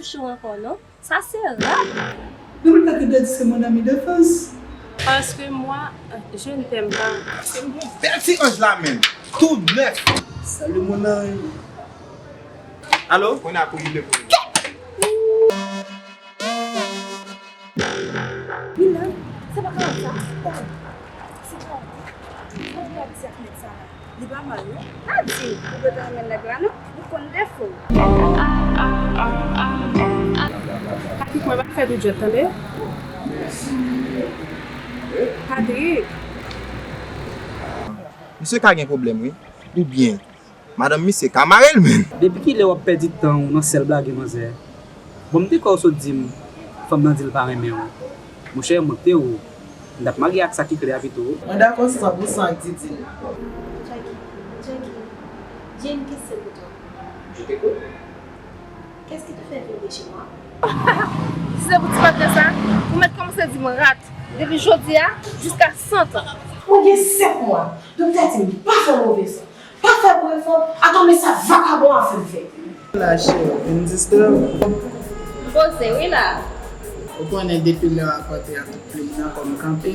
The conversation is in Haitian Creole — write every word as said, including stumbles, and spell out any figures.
Cho ankò non. Sa se rap. Nan mwen pa gen dadi se mon ami d'enfance. Parce que moi, je ne t'aime pas. Se yon bèl ti anj la menm. Tout nèf. Salut mon ange. Alo? Kounye a pou li vle pou li. Milan, se pa kawòt sa? Oh, se kawòt wi. Sa w ap di ak nèg sa la? Li pa mal non. Pa di ou pa ta renmen nèg la non. Ou konn defo l. Patrick, mwen pa fè doudjòt tande. Patrick. Misye ka gen pwoblèm wi. Oubyen madanm misye ka mare l menm. Depi kilè w ap pèdi tan w nan sèl blage manzè? Bon, m te kwè w sot di m fanm nan di l pa renmen w. Monchè, mwen te ou. M t ap marye ak sa ki klè a pito. Mwen dakò san pou san ak Didine. Jackie, Jackie, j'ai une question pour toi. Je t'écoute. Qu'est-ce qui te fait venir chez moi? Si se pou ti pòtrè sa, ou mèt kòmanse di m rat depi jodi a jiska san tan. Mwen gen sèt mwa, doktè di m pa fè move san. Pa fè gwo efò, atann men sa vakabon an fè m fè. La chè, vin distrè w. M poze wi la. Ou konnen depi lè w apòte a tout plim nan kòm kanpe.